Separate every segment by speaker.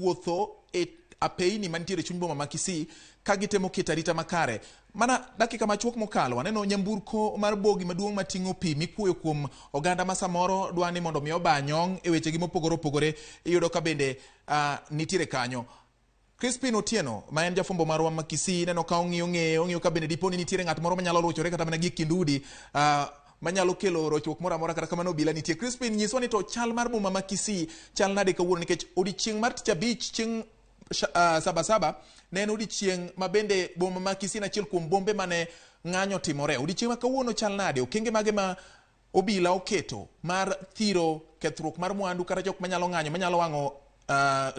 Speaker 1: wuotho e apeini mantiere e chuny boma ma Kisii ka gitemo keto arita makare. Mana dakika machuok mokalo waneno nyamburko mar bogi maduong' mating'o pi mikuoyo kuom oganda ma samoro dwa ni mondo mi oba nyong' e wechegi mopogore opogore iyudo ka bende nitiere kanyo. Crispin Otieno ma en jafwambo marwa ma Kisii ineno ka ong'iyo ng'eye ong'iyo ka bende dipo ni nitiere ng'at moro manyalo rochore kata mana gi e kind udi manyalo kelo rochruok moro amora kata kamano obila nitie. Crispin nyiswa ni to chal mar boma ma Kisii chal nade kawuono nikech odiochieng' mar tich abich chieng' saba saba ne en odiochieng' ma bende boma ma Kisii en achiel kuom bombe mane ng'anyo timore. Odiochieng' ma kawuono chal nade? Okenge mage ma obila oketo mar thiro kethruok mar mwandu kata jok manyalo ng'anyo manyalo wang'o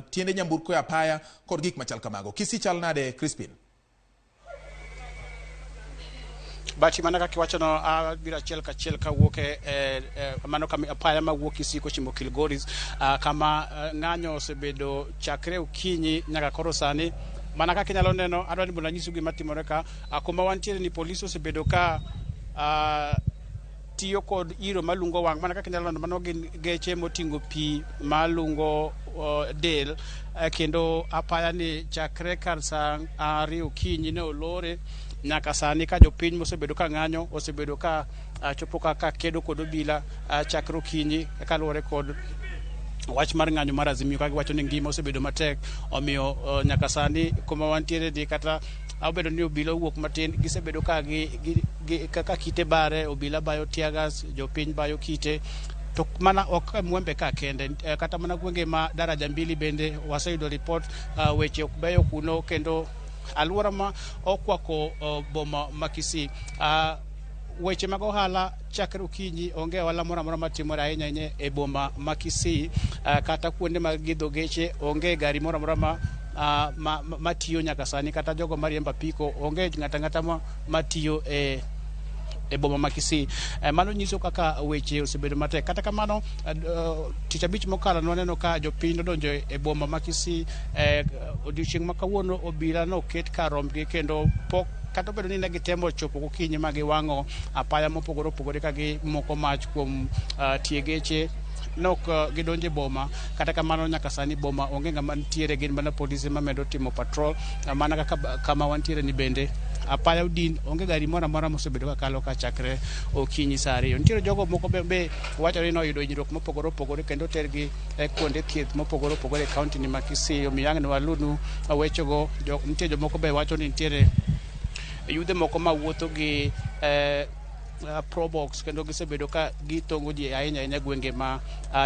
Speaker 1: tiende nyamburko e apaya kod gik machal kamago. Kisii chal nade Crispin?
Speaker 2: Bachi mana kaka iwachono abiro achiel kachiel kawuok e, e, e mano kama apaya mawuok Kisii kochimo Kilgoris kama ng'anyo osebedo chakre okinyi nyaka koro sani. Mana kaka inyalo neno, adwa ni mondo anyisu gima timore ka. Kuma wantiere ni polis osebedo ka tiyo kod iro malungo wang' mana kaka inyalo neno mano gin geche moting'o pi malungo del kendo apaya ni chakre kar saa 2 okinyi ne olore nyaka sani ka jopiny mosebedo ka ng'anyo osebedo ka chopo kaka kedo kod obila chakre okinyi kaluwore kod wach mar ng'anyo mar Azimio ka giwacho ni ngima osebedo matek omiyo nyaka sani kuma wantiere ni kata obedo ni obila owuok matin gisebedo ka gi, gi, gi, kaka kite bare obila bayo teargas jopiny bayo kite to mana ok Mwembe ka kende kata mana gwenge ma Daraja Mbili bende waseyudo ripot weche ok beyo kuno kendo alwora ma okwako boma ma Kisii weche mag ohala chakre okinyi onge ohala moro amora matimore ahinya ahinya e boma ma Kisii kata kuonde mag gidho geche onge gari moro amora ma matiyo nyaka sani kata jogo mariembo apiko onge ng'ata ng'ata matiyo e boma ma Kisii. Mano nyiso kaka weche osebedo matek. Kata kamano tich abich mokalo nwaneno ka jopiny nodonjo e boma ma Kisii odiochieng' ma kawuono obila noket kar rombgi kendo pok kata obedo ni ne gitemo chopo gokinyi ma giwang'o apaya mopogore opogore ka gimoko mach kuom tie geche nok gidonjo e boma. Kata kamano nyaka sani boma onge ng'ama nitiere, gin mana polise mamedo timo patrol mana kaka kama wantiere ni bende apaya odin, onge gari moro amora mosebedo kakalo ka chakre okinyi saa 2. Nitiere jogo moko be wachore ni noyudo hinyruok mopogore opogore kendo otergi e kuonde thieth mopogore opogore e kaunti ni ma Kisii. Omiyo ang' ne walunu wechego. Nitie jomoko be wacho ni nitiere yudhe moko mawuotho gi Probox kendo gisebedo ka gitongo ji ahinya ahinya gwenge ma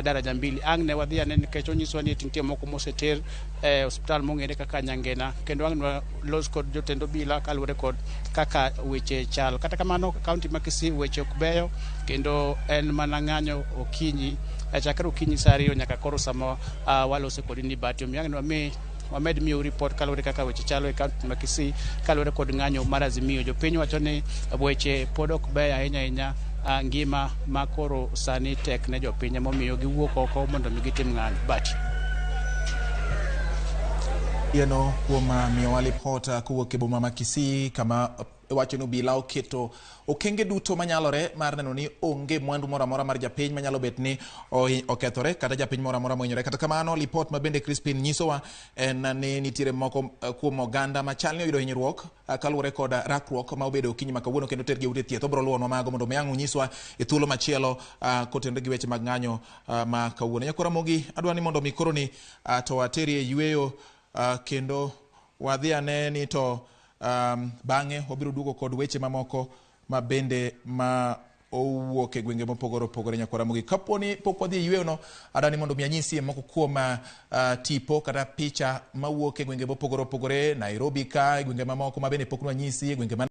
Speaker 2: Daraja Mbili. Ang' ne wadhi ane nikech onyiswa ni nitie moko moseter e osiptal mong'ere kaka Nyangena kendo ang' ne walos kod jotend obila kaluwore kod kaka weche chal. Kata kamano kaunti ma Kisii weche ok beyo kendo en mana ng'anyo okinyi chakre okinyi saa 2 nyaka koro sama walose kodi ni bati. Omiyo ang' ne wami wamed miyo report kaluwore kaka weche chalo e kaunti ma Kisii kaluwore kod ng'anyo mar Azimio. Jopiny wacho ni weche pod ok beyo ahinya ahinya ngima ma koro sani tek ne jopiny emomiyo giwuok oko mondo mi gitim ng'anyo. Bati.
Speaker 1: Yeno kuom miyowa lipot kowuok e boma ma Kisii kama wacho ni obila oketo okenge duto manyalore mar neno ni onge mwandu moro amora mar japiny manyalo bet ni okethore kata japiny moro amora mohinyore. Kata kamano lipot ma bende Crispin nyisowa en ni nitiere moko kuom oganda machal ni oyudo hinyruok kaluwore kod rakruok ma obedo okinyi ma kawuono kendo tergi e ute thieth. Obiro luwonwa mago mondo mi ang' unyiswa e thuolo machielo kotenore gi weche mag ng'anyo ma kawuono. Nyakora Ramogi, adwa ni mondo mi koro ni to ateri e yweyo kendo wadhi ane ni to bang'e wabiro duogo kod weche mamoko ma bende ma owuok e gwenge mopogore opogore nyakwara Ramogi. Kapo ni pok wadhi e yweyo no, adwa ni mondo mi anyisie moko kuom tipo kata picha mawuok e gwenge mopogore opogore, Nairobi ka, e gwenge mamoko ma bende pok nwanyisi, e gwenge ma